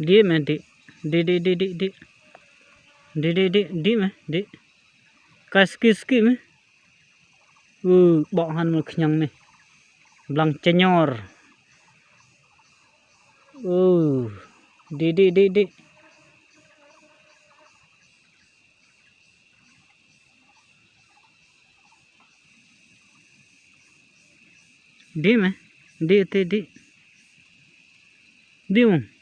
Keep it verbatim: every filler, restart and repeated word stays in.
Di me di. Di di di di di. Di di di di me di. Ka ski ski me. U bok han mo khñiang me. Blang chenyor. U di di di di. Di me di te di. Di mo.